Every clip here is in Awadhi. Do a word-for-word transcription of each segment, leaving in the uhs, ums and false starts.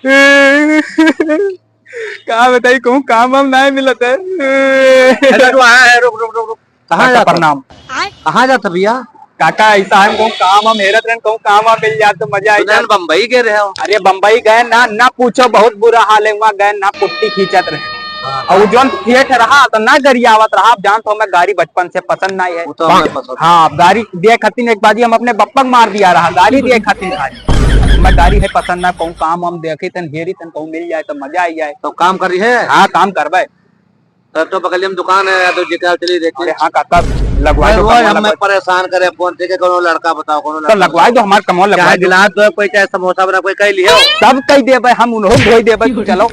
का बताई, कहूँ काम वाम नाहीं मिलत है। अरे, तू आया है, रुक, रुक, रुक, रुक। कहाँ काका, जात है? प्रणाम। कहाँ जात है भैया? काका, ऐसा है, कहूँ काम वाम हेरत रहन, कहूँ काम वाम मिल जात तो मजा आई जात। बम्बई गए रहे हो? अरे, बम्बई गए ना, ना पूछो, बहुत बुरा हाल है, वहाँ गए ना, पुट्टी खींचत रहे। हाँ, और हाँ। जौन ठेठ रहा, तो ना गरियावत रहा। आप जानत हो, मैं गाड़ी बचपन से पसंद नाहीं है। वो तो हमें पसंद। हाँ, गाड़ी दिए खातिर एक बाजी हम अपने बप्पा के मार दिया रहा, गाड़ी दिए खातिर खाली। मैं गाड़ी है पसंद ना, कहूँ काम हम देखी तन, हेरी तन, कहूँ मिल जाए तो मजा आई जाए। तो काम करी है? हाँ, काम करबे। तब तो बगलिया में दुकान है यादव जी का, चलिए देखिए। अरे हाँ काका, लगवाई दो, रोज कमवा हमें लगवाई। परेशान करे फोन से कि कोनो लड़का बताओ, कोनो तो लड़का लगवाई बताओ। दो, हमार कमवा लगवाई चाहे दो। गिलास दो, कोई चाहे समोसा बना, कोई कह लियो। सब कह देबे, हम उन्हों धोई देबे, तू चलो।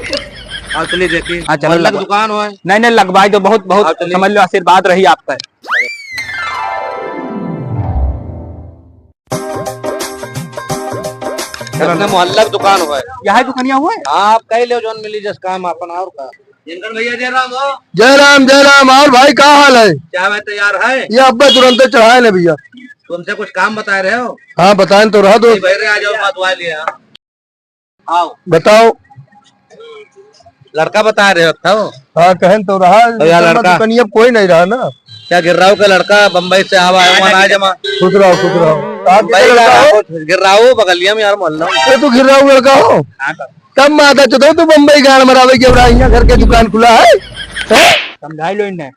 हाँ, चलिए देखिए। हाँ, चलो, मोहल्ला की लगवा। दुकान हो है। नहीं, नहीं, लगवाई दो, बहुत, बहुत हाँ, चलिए। समझ लो, आशीर्वाद रही आपका। अपने मोहल्ला की दुकान हो है। यह दुकानिया हुआ है? हाँ, आप कह लो, जौन मिली जस काम अपन और का। जिनकर भैया जय राम हो। जय राम, जय राम। और भाई, का हाल है? चाय वाय तैयार है? ये अब्बे तुरंते चढ़ाए ने भैया। तुमसे कुछ काम बताए रहे हो? हाँ, बताएन तो रहा दो। नहीं, भाई रे, आ जाओ, बात हुआ लिया। आओ। बताओ। लड़का बताए रहे हो, था वो? हाँ, कहन तो रहा, तो यार, लड़का। दुकनिया कोई नहीं रहा ना। क्या गिर्राऊ का लड़का बम्बई से आवा है, वहाँ ना जमा। खुश रहो, खुश रहो। आप बम्बई का लड़का हो? गिर्राऊ बगलिया में यार, मोहल्ला में। ये तो गिर्राऊ लड़का हो? हाँ, सर। तब माता चोदो तू बम्बई गाड़ मरावे के, हमरा यहाँ घर के दुकान खुला है, हैं? समझाई लो इन्हें,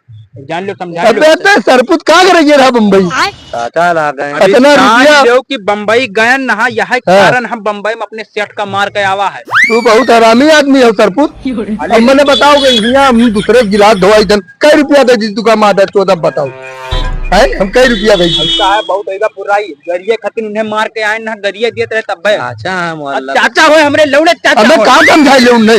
जान लो, समझाई लो। अबे ते सरपुत का करे ये रहा बम्बई? चाचा ला गए। अभी इतना जान रुपया। लो कि बम्बई गए ना, यह हाँ। कारण हम बम्बई में अपने सेठ का मार के आवा है। तू बहुत हरामी आदमी हो सरपुत। अब मने बताओ कि यहाँ हम दूसरे गिलास धोवाई दन, कै रुपया दे दी तू का माता चोद, बताओ। हैं? हम कै रुपया दे दी? ऐसा है, बहुत ऐसा बुराई। गरिये खातिर उन्हें मार के आए ना, गरिये दिए रहे तब है। चाचा है मोहल्ला। चाचा हो हमरे लौड़े चाचा अबे हो। का समझाई ले उन्हें?